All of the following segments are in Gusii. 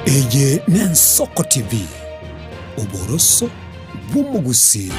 Eye n'Ensoko TV, oboroso bw'omogusii.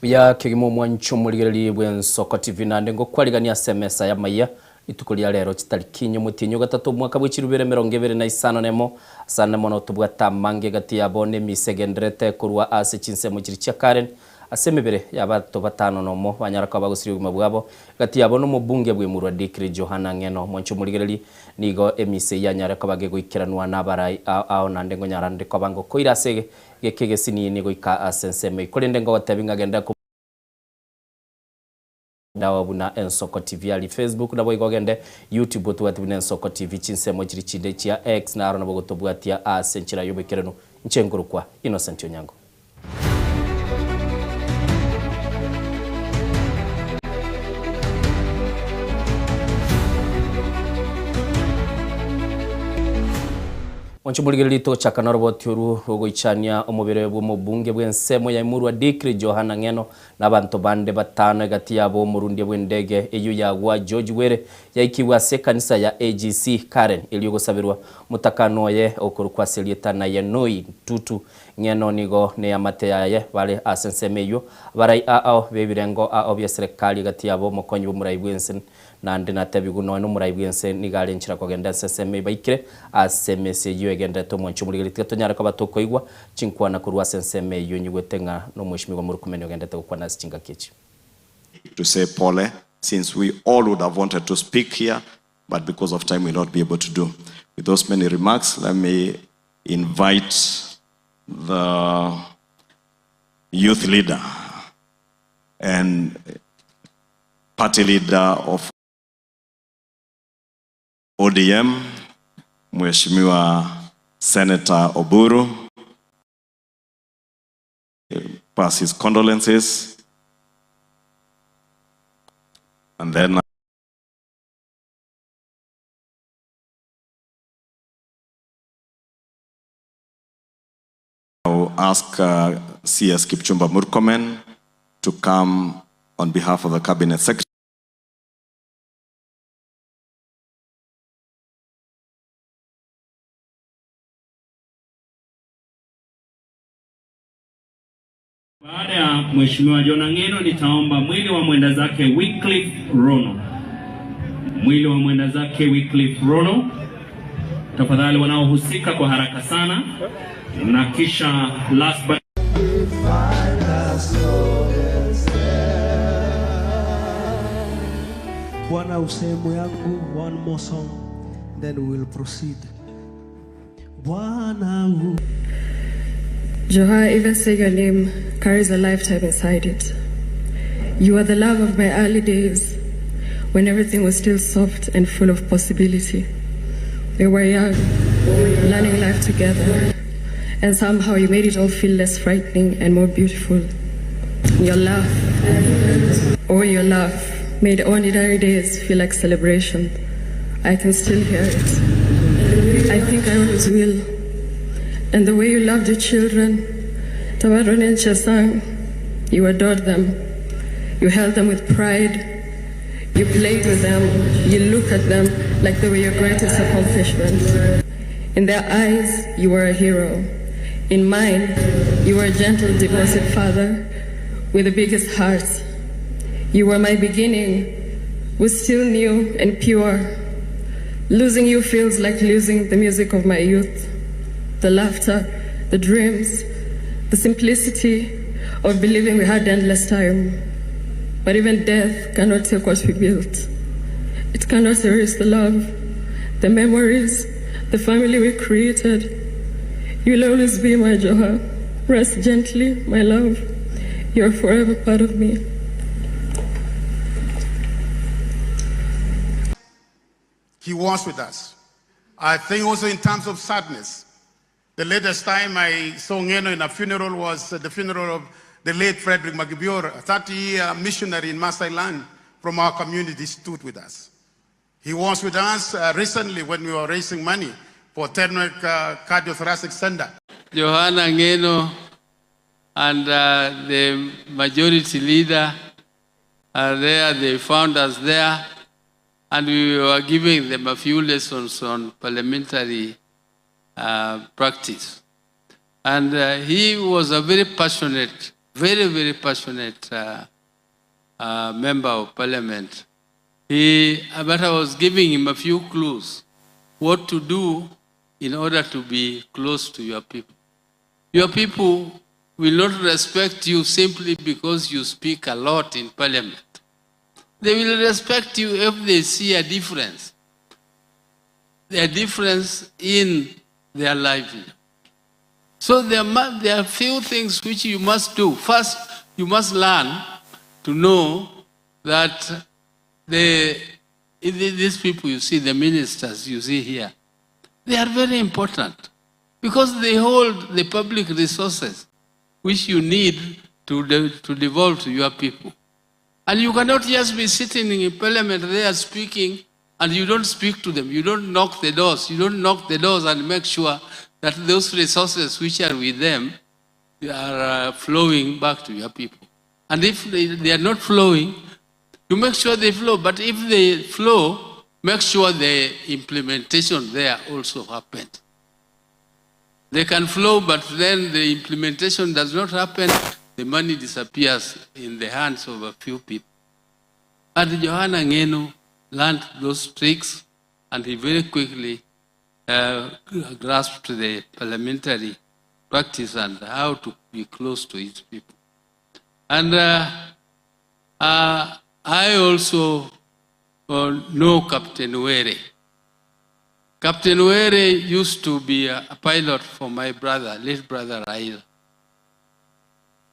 Buya kegima omwancho omorigereria bw'Ensoko TV naende ngokwarigania ase emesa y'amaiya Rituko ria rero chitariki inye omotienyi o gatato omwaka bwe chirubere emerongo ebere na isano nemo, asande mono tobwate amange egati yabo nemisa egendererete korwa ase chinsemo chiria chia Karen, ase emebere y'abanto batano nomo banyara koba bagosiria obogima bwabo, egati yabo nomobunge bw'emurwa Dikri Johana Ng'eno. Mwanche omorigererie, nigo emisa eyio yanyare koba gegoikeranwa nabarai ao ao naende ngonyara nde koba ngokoira ase geke egesinini goika ase ensemo eyio. Korende ngogotebi ng'a genda Nao buna Ensoko TV aria Facebook naboigo ogende YouTube otobwatie buna Ensoko TV chinsemo chiri chinde chia X naro nabo ogotobwatia ase enchera y'oboikeranu. Inche nkorokwa Innocent Onyango. Monche morigererie togochaka noroboti oru rogoichania omobere bw'omobunge bw'ensemo ya Emurwa Dikri Johana Ng'eno Na abanto bande batano egati yabo omorundia bw'endege eyio yagwa George Were yaikigwe ase ekanisa ya AGC Karen erio gosaberwa motakano oye okorokwa ase erieta Nayenoi Ntutu Ng'eno nigo neamate yaye bare ase ensemo eyio abarai ao b'ebirengo ao bia serekari egati yabo omokonyi bw'omorai bw'ense Naende natebigwe nonya nomorai bw'ense nigo are enchera kogenda ense ensemo eyio baikire ase emesa eyio egendererete omwancho omorigereria. Tiga tonyare koba tokoigwa chinkwana korwa ase ensemo eyio nyigwete ng'a nomweshimiwa Murkomen ogendererete gokwana ase chingaki echi. To say pole since we all would have wanted to speak here but because of time we not be able to do. With those many remarks let me invite the youth leader and Party leader of ODM Mheshimiwa Senator Oburu pass his condolences and then I will ask uh, CS Kipchumba Murkomen to come on behalf of the Cabinet Secretary. Baada ya Mheshimiwa John Ang'eno nitaomba mwili wa mwenda zake Wycliffe Rono. Mwili wa mwenda zake Wycliffe Rono, tafadhali wanaohusika kwa haraka sana, na kisha last but Bwana usehemu yangu, one more song then we will proceed. Bwana u Joha, even saying your name carries a lifetime inside it. You are the love of my early days when everything was still soft and full of possibility. We were young, learning life together, and somehow you made it all feel less frightening and more beautiful. Your laugh, oh, your laugh, made ordinary days feel like celebration. I can still hear it. I think I always will. And the way you loved your children, Tabarone and Chesang, you adored them. You held them with pride. You played with them. You looked at them like they were your greatest accomplishment. In their eyes, you were a hero. In mine, you were a gentle, devoted father with the biggest heart. You were my beginning, was still new and pure. Losing you feels like losing the music of my youth, the laughter, the dreams, the simplicity of believing we had endless time. But even death cannot take what we built. It cannot erase the love, the memories, the family we created. You'll always be my Joha. Rest gently, my love. You're forever part of me. He was with us. I think also in terms of sadness, the latest time I saw Ngeno in a funeral was the funeral of the late Frederick Makibior, a 30-year missionary in Maasai land from our community, stood with us. He was with us recently when we were raising money for Tenwek Cardiothoracic Center. Johana Ng'eno and the majority leader are there. They found us there, and we were giving them a few lessons on parliamentary practice. And he was a very passionate, very, very passionate member of parliament. But I was giving him a few clues what to do in order to be close to your people. Your people will not respect you simply because you speak a lot in parliament. They will respect you if they see a difference. A difference in their livelihood. So there are few things which you must do. First, you must learn to know that these people you see, the ministers you see here, they are very important because they hold the public resources which you need to devolve to your people. And you cannot just be sitting in parliament there speaking and you don't speak to them. You don't knock the doors. You don't knock the doors and make sure that those resources which are with them are flowing back to your people. And if they are not flowing, you make sure they flow. But if they flow, make sure the implementation there also happens. They can flow, but then the implementation does not happen. The money disappears in the hands of a few people. But Johana Ng'eno learned those tricks, and he very quickly grasped the parliamentary practice and how to be close to his people. And I also know Captain Were. Captain Were used to be a pilot for my brother, late brother Raila.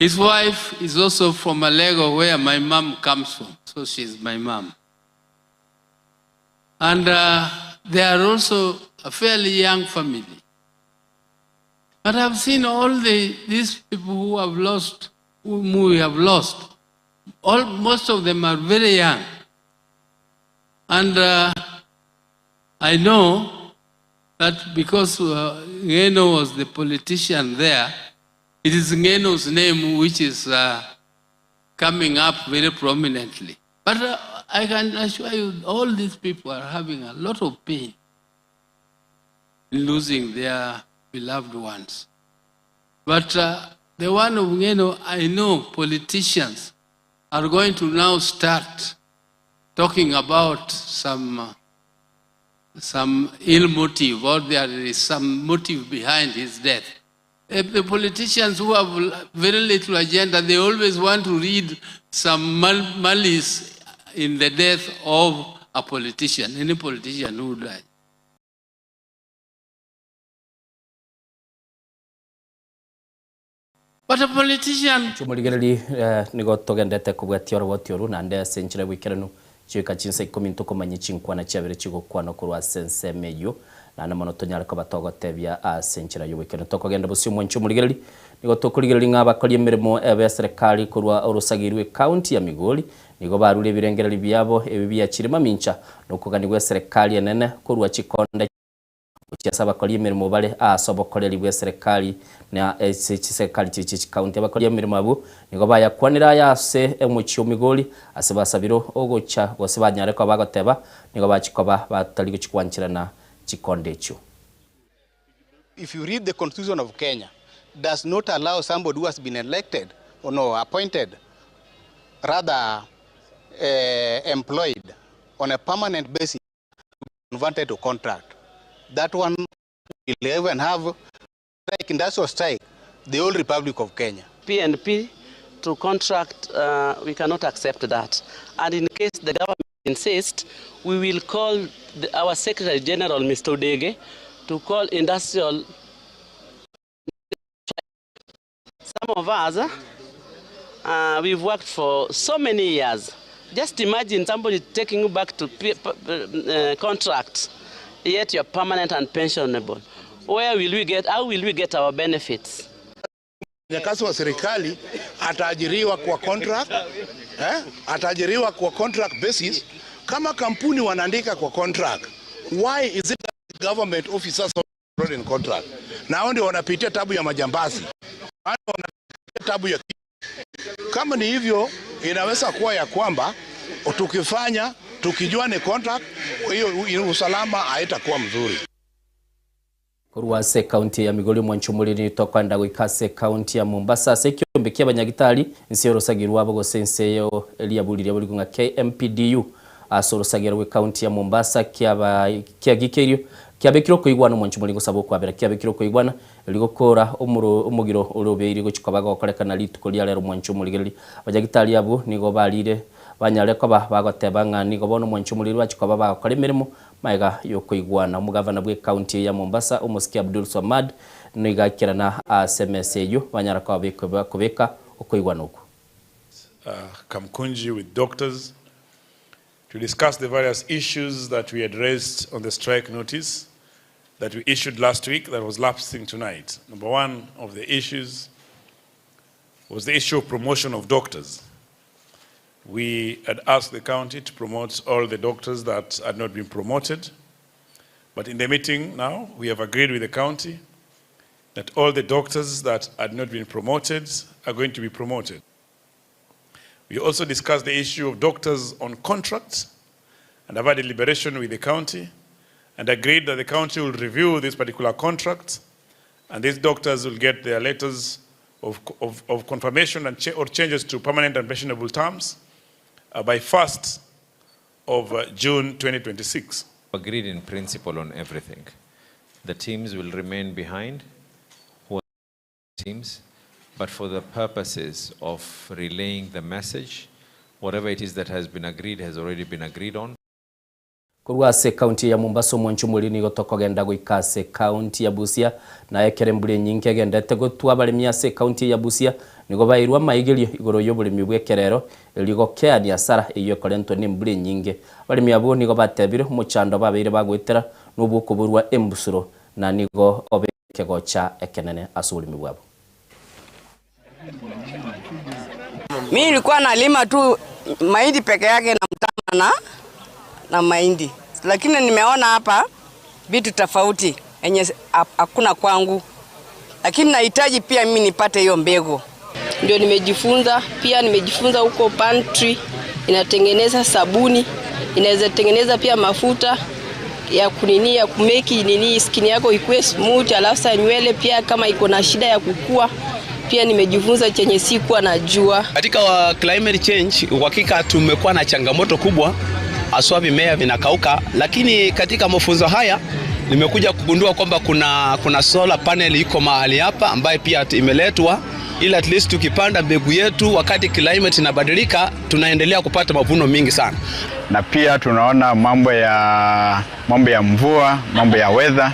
His wife is also from Alego, where my mom comes from, so she's my mom. And they are also a fairly young family. But I've seen all these people who have lost, whom we have lost, most of them are very young. And I know that because Ng'eno was the politician there, it is Ng'eno's name which is coming up very prominently. But I can assure you, all these people are having a lot of pain in losing their beloved ones. But the one of Ng'eno, I know politicians are going to now start talking about some ill motive, or there is some motive behind his death. If the politicians who have very little agenda, they always want to read some malice in the death of a politician, any politician who died. But a politician... Chumurigereri nigo togendete kubwatia oroboti oru naende ase enchera bwekeranu chioika chinsa ikomi ntokomanya chinkwana chiabere chigokwana korwa ase ensemo eywo naende mono tonyare koba togotebia ase enchera y'obwekeranu. Tokogenda bosio omwancho omorigereri nigo tokorigereria ng'a abakori emeremo ebe eserikali korwa orosagirwe county ya Migori nigo barure ebirengereri biabo ebi biachire mamincha nokoganigwa eserikali enene korwa chikonde chiasa abakori emeremo bare ase obokoreri bwa eserikali na ase chiserikali chichi chikaunti. Abakori emeremo abwo nigo bayakwanera aya ase omochie o Migori ase basabire ogocha gose banyare koba bagoteba nigo bachikoba batari gochikwancherana chikonde echio. If you read the Constitution of Kenya, does not allow somebody who has been elected or no appointed, rather employed on a permanent basis, converted to contract. That one will even have like industrial strike, the old Republic of Kenya. P&P to contract, we cannot accept that. And in case the government insists, we will call our Secretary General, Mr. Odege, to call industrial. Some of us, we've worked for so many years. Just imagine somebody taking you back to contract, yet you're permanent and pensionable. Where will we get, how will we get our benefits? Mfanyakazi wa serikali ataajiriwa kwa contract, Ataajiriwa kwa contract basis, Kama kampuni wanaandika kwa contract, why is it that government officers are not in contract? Na hao ndio wanapitia tabu ya majambazi, hao wanapitia tabu ya kama ni hivyo, inaweza kuwa ya kwamba tukifanya tukijua ni contract, hiyo usalama haitakuwa mzuri. Korwa ase ekaunti ya Migori omwancho omoriri tokoenda goika ase ekaunti ya Mombasa ase ekiombe kia abanyagitari inse y'orosagi rwabo gose inse yo riabu riria borikwe ng'a KMPDU ase orosagi rwa ekaunti ya Mombasa kiaba kiagikeirio kiabekire okoigwana omwancho omoriri gosaba okwabera kiabekire okoigwana erio gokora omoro omogiro ore obeire gochia koba gokorekana rituko ria rero omwancho omorigereria abanyagitari abwo nigo barire Banyare koba bagoteba ng'a nigo bono omwancho omoriri bachia koba bagokora emeremo magega y'okoigwana. Omogavana bw'ecounty ya Mombasa, Omosike Abdul Swamad, nigo aikerana ase emesa eyio banyara koba kobeka okoigwana okwo. Kamkunji with doctors to discuss the various issues that we had raised on the strike notice that we issued last week that was lapsing tonight. Number one of the issues was the issue of promotion of doctors. We had asked the county to promote all the doctors that had not been promoted. But in the meeting now, we have agreed with the county that all the doctors that had not been promoted are going to be promoted. We also discussed the issue of doctors on contracts and have had a deliberation with the county and agreed that the county will review this particular contract and these doctors will get their letters of, of, of confirmation and cha or changes to permanent and pensionable terms uh, by 1st of uh, June 2026. Agreed in principle on everything. The teams will remain behind, who are teams, but for the purposes of relaying the message, whatever it is that has been agreed has already been agreed on. Korwa ase ekaunti ya Mombasa omwancho omoriri nigo tokogenda goika ase ekaunti ya Busia, na ekero embura enyinge egendete gotwa abaremi ase ekaunti ya Busia nigo bairwe amaigerio igoro y'oboremi bw'ekerero erio gokeania asara eyio ekorentwa nembura enyinge. Abaremi abwo nigo batebire omochando babeire bagoetera nobwokoborwa embusuro na nigo obe ekegocha ekenene ase oboremi bwabo. Mi nilikuwa nalima tu mahindi peke yake na mtama na, na mahindi, lakini nimeona hapa vitu tofauti yenye hakuna kwangu, lakini nahitaji pia mimi nipate hiyo mbegu. Ndio nimejifunza pia, nimejifunza huko pantry inatengeneza sabuni, inaweza tengeneza pia mafuta ya kunini ya kumeki nini skin yako ikuwe smooth, alafu sa nywele pia kama iko na shida ya kukua pia nimejifunza chenye sikuwa najua. Katika wa climate change, uhakika tumekuwa na changamoto kubwa, haswa mimea vinakauka, lakini katika mafunzo haya nimekuja kugundua kwamba kuna, kuna solar panel iko mahali hapa ambayo pia imeletwa ili at least tukipanda mbegu yetu wakati climate inabadilika, tunaendelea kupata mavuno mingi sana. Na pia tunaona mambo ya, mambo ya mvua, mambo ya weather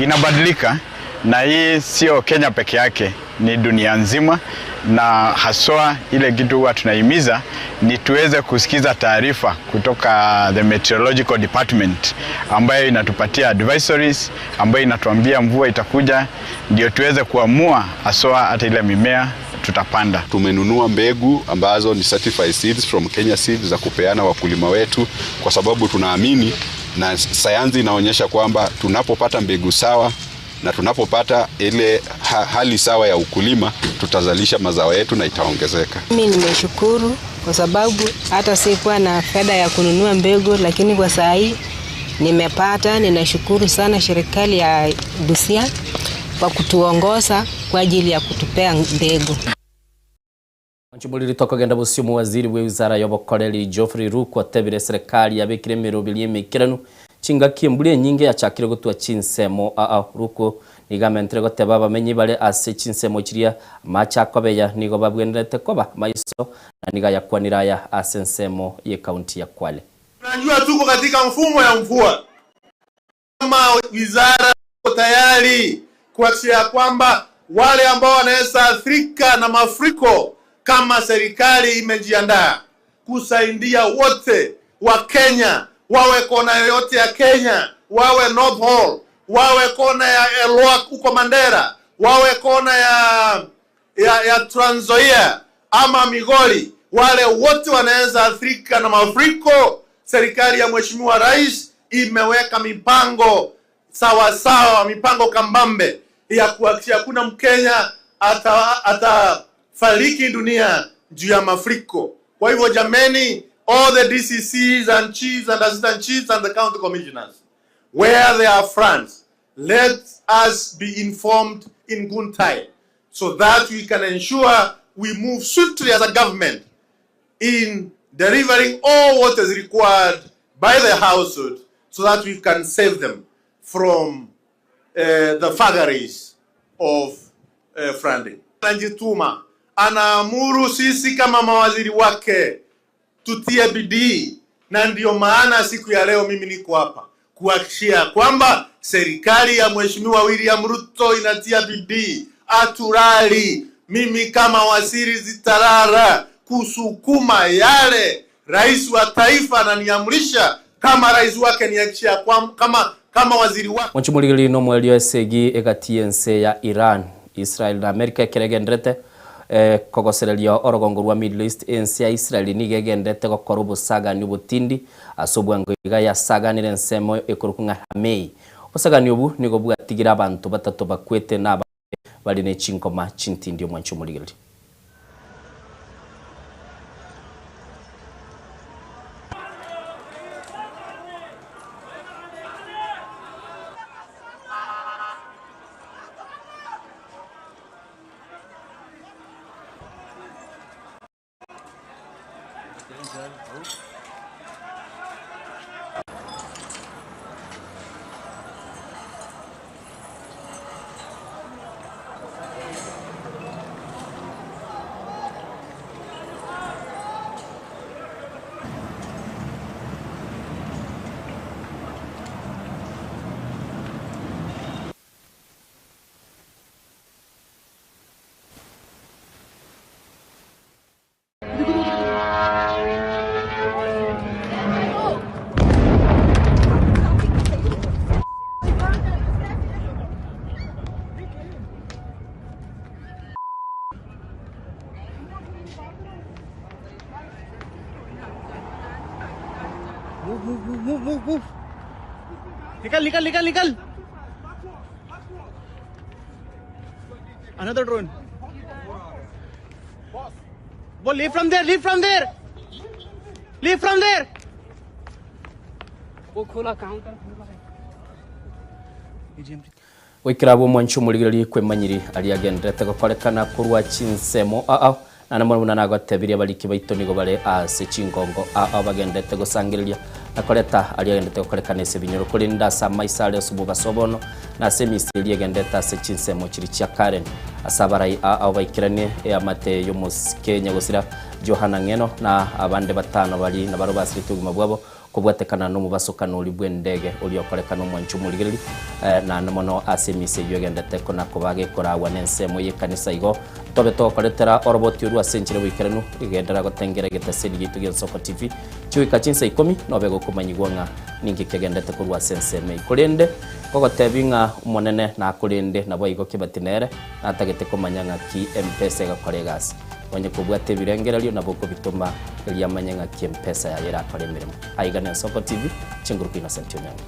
inabadilika, na hii sio Kenya peke yake, ni dunia nzima, na haswa ile kitu huwa tunahimiza ni tuweze kusikiza taarifa kutoka the meteorological department ambayo inatupatia advisories, ambayo inatuambia mvua itakuja, ndio tuweze kuamua haswa hata ile mimea tutapanda. Tumenunua mbegu ambazo ni certified seeds from Kenya Seeds za kupeana wakulima wetu, kwa sababu tunaamini na sayansi inaonyesha kwamba tunapopata mbegu sawa na tunapopata ile ha hali sawa ya ukulima tutazalisha mazao yetu na itaongezeka. Mimi nimeshukuru kwa sababu hata sikuwa na fedha ya kununua mbegu, lakini kwa saa hii nimepata. Ninashukuru sana serikali ya Busia kwa kutuongoza kwa ajili ya kutupea mbegu. Mwanchomoriri tokogenda bosio omowaziri bwe wizara y'obokoreri Geoffrey Ruku atebire eserekari yabekire emeroberi emeikeranu chingaki embura enyinge yachakire gotwa chinsemo aa Ruku nigo amentire goteba abamenyi bare ase chinsemo chiria amache akobeya nigo babwenerete koba maiso na nigo ayakwanire aya ase ensemo y'ecounty ya Kwale. Tunajua tuko katika mfumo ya mvua. Kama wizara tayari kuhakikisha kwamba wale ambao wanaweza athirika na mafuriko, kama serikali imejiandaa kusaidia wote wa Kenya, wawe kona yoyote ya Kenya, wawe North Hall, wawe kona ya Elwak huko Mandera, wawe kona ya, ya, ya Trans Nzoia ama Migori, wale wote wanaweza athirika na mafuriko. Serikali ya Mheshimiwa Rais imeweka mipango sawa sawa, mipango kambambe ya kuhakikisha hakuna Mkenya atafariki dunia juu ya mafuriko. Kwa hivyo jameni, all the DCCs and chiefs and assistant chiefs and the county commissioners where there are fronts, let us be informed in good time so that we can ensure we move swiftly as a government in delivering all what is required by the household so that we can save them from the vagaries of flooding. Anajituma, anaamuru sisi kama mawaziri wake tutie bidii, na ndiyo maana siku ya leo mimi niko hapa kuhakikishia kwamba serikali ya Mheshimiwa William Ruto inatia bidii, aturali mimi kama waziri zitarara kusukuma yale rais wa taifa ananiamrisha kama rais wake nihakikishia kama, kama waziri wake. Monchimorigeri nomwerio esegi egati y'ense ya Iran, Israel na America ekero egenderete eh, kogosereria orogongo rwa Middle East ense ya Israel nigo egenderete gokora obosagani obotindi ase obwango iga yasaganire ensemo ekorokwa ng'a Hamei. Obosagani obu nigo bwatigire abanto batato bakwete na abande bare ne chinkoma chintindi omwanche omorigereria. Move, move, move, move, move, move. निकल निकल निकल निकल Another drone. वो leave from there, leave from there. Leave from there. वो खोला counter खोला है Goikera abwo omwanchi omorigereria kwemanyiri aria agenderete gokorekana korwa chinsemo ao naende mono buna nagotebirie abariki baito nigo bare ase chingongo ao bagenderete gosangereria na koreta aria agenderete gokorekana ase ebinyoro korende ase amaiso are ase obobaso bono na ase emisa eria egenderete ase chinsemo chiria chia Karen ase abarai ao baikeranie eamate y'omosike nyagosira Johana Ng'eno na abande batano bari nabaro basirete obogima bwabo Kobwatekana nomobasokano oria bw'endege oria okorekana omwancho omorigereria, naende mono ase emisa eyio egendete kona-koba gekoragwa nensemo y'ekanisa igo tobe togokoretera oroboti orwo ase enchera y'oboikeranu egenderera gotengera egeteseni giaito gia Nsoko TV chigoika chinsa ikomi nobe gokomanyigwa ng'a ninki kegendete korwa ase ensemo eyio. Korende ngogotebi ng'a Omonene nakorende naboigo Kibati nere natagete komanya ng'aki Mpesa egokora egasi. Onye kobwate ebirengererio nabo okobitoma erio amanye ng'aki Mpesa yaye erakore emeremo. Aiga n'Ensoko TV, chinguru Innocent Onyango.